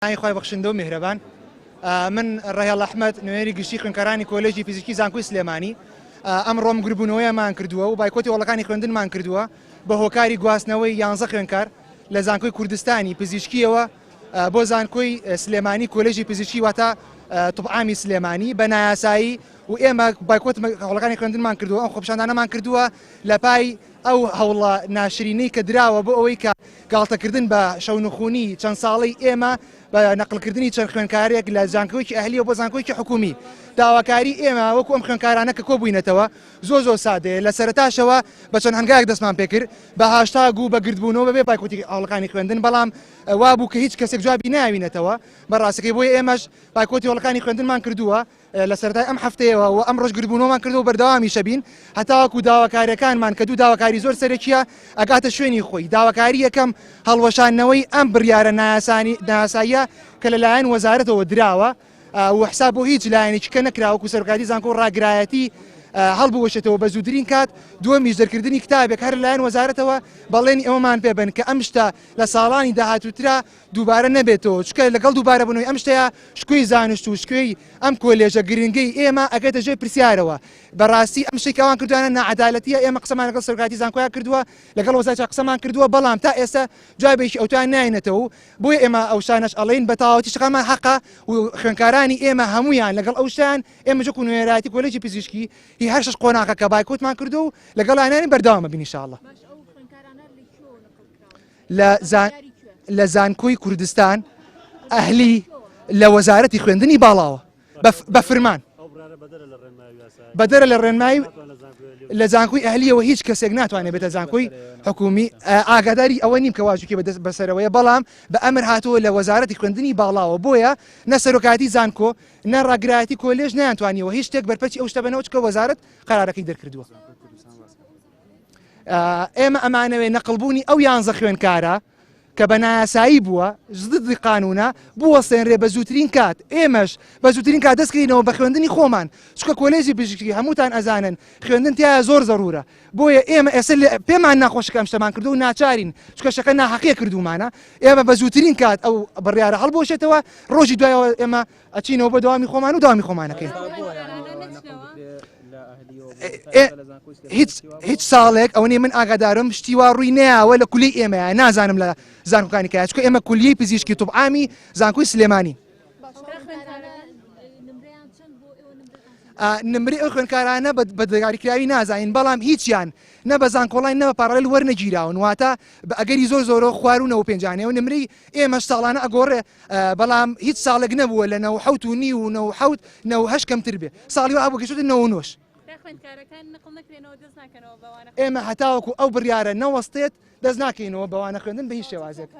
ناوی خوای بەخشندە و میهرەبان. من ڕەهێڵ ئەحمەد نوێنەری گشتی خوێندکارانی کۆلێژی پزیشکی زانکۆی سلێمانی ئەمڕۆم گربوونەوەیەمان کردووە و بایکۆتی هۆڵەکانی خوێندنمان کردووە بە هۆکاری گواستنەوەی یانزە خوێندکار لە زانکۆی کوردستانی پزیشکیەوە بۆ زانکۆی سلێمانی کۆلێژی پزیشکی واتە طب عامی سلێمانی بە نایاسایی و ئێمە بایکۆت هۆڵەکانی خوێندنمان کردووە ئەم خۆپیشاندانەمان کردووە لە پای ئەو هەوڵە ناشرینەی کە دراوە بۆ ئەوەی کە گاڵتەکردن بە شەونخونی چەند ساڵەی ئێمە بە نەقڵکردنی چەند خوێندکارێک لە زانکۆیەکی ئەهلیەوە بۆ زانکۆیەکی حکومی داواکاری ئێمە وەکو ئەم خوێندکارانە کە کۆبووینەتەوە زۆر زۆر سادەیە لە سەرەتاشەوە بە چەند هەنگاوێک دەستمان پێکرد بە هاشتاگ و بە گردبوونەوە بەبێ بایکۆتی هۆڵەکانی خوێندن بەڵام وابوو کە هیچ کەسێک جوابی ناوینەتەوە بە ڕاستەکەی بۆیە ئێمەش بایکۆتی هۆڵەکانی خوێندنمان کردووە لە سەرەتای ئەم هەفتەیەوە و ئەمڕۆش گردبوونەوەمان کردووە و بەردەوامیشە بین هەتاوەکو داواکاریەکانمان کە دوو داواکاری زۆر سەرەکیە ئەگاتە شوێنی خۆی داواکاری یەکەم هەڵوەشاندنەوەی ئەم بڕیارە نایاساییە کە لەلایەن وەزارەتەوە دراوە و حساب بۆ هیچ لایەنێکی کە نەکرا وەکو سەرۆکایەتی زانکۆ و ڕاگرایەتی هەڵبوەشێتەوە بە زووترین کات دووەمیش دەرکردنی کتابێک هەر لەلایەن وەزارەتەوە بەڵێنی ئەوەمان پێبن کە ئەم شتە لە ساڵانی داهاتووترا دووبارە نەبێتەوە، چونکە لەگەڵ دووبارەبوونەوەی ئەم شتەیا شکۆی زانست و شکۆی ئەم کۆلێژە گرنگەی ئێمە ئەگەێتە ژێر پرسیارەوە. بەڕاستی ئەم شتەی کە ئەوان کردویانە ناعەدالەتیە، ئێمە قسەمان لەگەڵ سەرۆکایەتی زانکۆیا کردووە، لەگەڵ وەزارەتیا قسەمان کردووە، بەڵام تا ئێستا جوابێکی ئەوتۆیان ناینەتەوە و بۆیە ئێمە ئەو شتانەش ئەڵێین بە تەواوەتی شتەکانمان حەقە و خوێندکارانی ئێمە هەموویان لەگەڵ ئەو شتیان ئێمە وەکو نوێنەرایەتی کۆلێژی پزیشکی هی هەر شەش قۆناغەکە بایکۆتمان کردووە و لەگەڵیانین بەردەوام ئەبین ان شاء اللە. لە زانکۆی کوردستان ئەهلی لە وەزارەتی خوێندنی باڵاوە بە فرمان بەدەرە لە ڕێنمایی لە زانکۆی ئەهلیەوە هیچ کەسێک ناتوانێت بێتە زانکۆی حکومی ئاگاداری ئەوە نیم کە واژوکی بەدەست بەسەرەوەیە بەڵام بە ئەمر هاتووە لە وەزارەتی خوێندنی باڵاوە بۆیە نە سەرۆکایەتی زانکۆ نە ڕاگرایەتی کۆلێژ نەیانتوانیەوە هیچ شتێک بەرپەرچی ئەو شتە بەنەوە چکە وەزارەت قەرارەکەی دەرکردووە. ئێمە ئەمانەوێ نەقڵبوونی ئەو یانزە خوێنکارە کە بە نایاسایی بووە زدی قانونە بوەستێنرێ بە زووترین کات ئێمەش بە زووترین کات دەستکەینەوە بە خوێندنی خۆمان چکە کۆلێژی پزیشکی هەمووتان ئەزانن خوێندن تایە زۆر زەرورە بۆیە ئێمە ئێستا پێمان ناخۆشەکە ئەم شتەمان کردو و ناچارین چکە شەکە ناحەقیە کردومانە ئێمە بە زووترین کات ئەو بڕیارە هەڵبوەشێتەوە ڕۆژی دوایەوە ئێمە ئەچینەوە بۆ دەوامی خۆمان و دەوامی خۆمانەکەین. هیچ هیچ ساڵێک ئەوەی من ئاگادارم شتی وا ڕووی نەیاوە لە کولی ئێمەیە نازانم لە زانکۆکانی کە چکە ئێمە کولیەی پزیشکی طب عامی زانکۆی سلێمانی نمرەی ئەو خوێندکارانە بە دیاریکراوی نازانین بەڵام هیچیان نە بە زانکۆڵاین نە بە پاڕالێل وەرنەگیراون واتە بە ئەگەری زۆر زۆرەوە خواروونەوە پێنجانەوە نمرەی ئێمەش ساڵانە ئەگۆڕێ بەڵام هیچ ساڵێک نەبووە لە 97 و نیو و 97 98 کەمتر بێ ساڵی وا بوو گەشتە 99 ئێمە هەتاوەکو ئەو بڕیارە نەوەستێت دەست ناکەینەوە بەوانە خوێندن بە هیچ شێوازێک.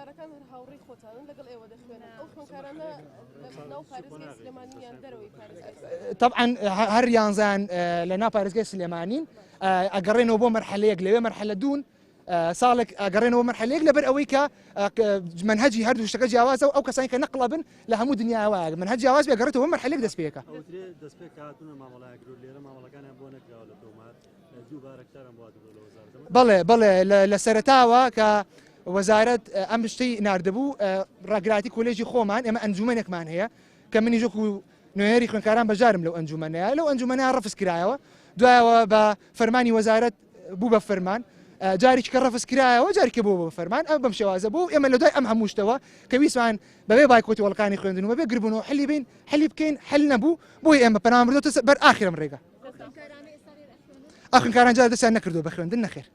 طبعا هەر یانزان لە ناو پارێزگای سلێمانین ئەگەڕێنەوە بۆ مەرحەلەیەک لەوێ مەرحەلە دوون ساڵێک ئەگەڕێنەوە مەرحەلەیەک لەبەر ئەوەی کە منهجی هەردوو شتەکە جیاوازە و ئەو کەسانی کە نەقڵە بن لە هەموو دنیا وایە منهج جیاواز بێ گەڕێتەوە مەرحەلەیەک دەست پێکە بەڵێ بەڵێ لە سەرەتاوە کە وەزارەت ئەم شتەی ناردبوو ڕاگراتی کۆلێژی خۆمان ئێمە ئەنجومەنێکمان هەیە کە منیش وەکو نوێنەری خوێندکاران بەشدارم لەو ئەنجومەنەیە لەو ئەنجومەنە ڕەفز کرایەوە دوایەوە بە فەرمانی وەزارەت بوو بە فەرمان جارێکی کە ڕەفز کرایەوە جارێکی بوو بە فەرمان ئەم بەم شێوازە بوو ئێمە لە دوای ئەم هەموو شتەوە کە ویستمان بەبێ بایکۆتی وڵکانی خوێندن و بەبێ گربوون و حلی بین حلی بکەین حل نەبوو بۆی ئێمە پەنام بردۆتە بەر ئاخرم ڕێگا ئەو خوێندکاران جار دەستیان نەکردووە بە خوێندن نەخێر.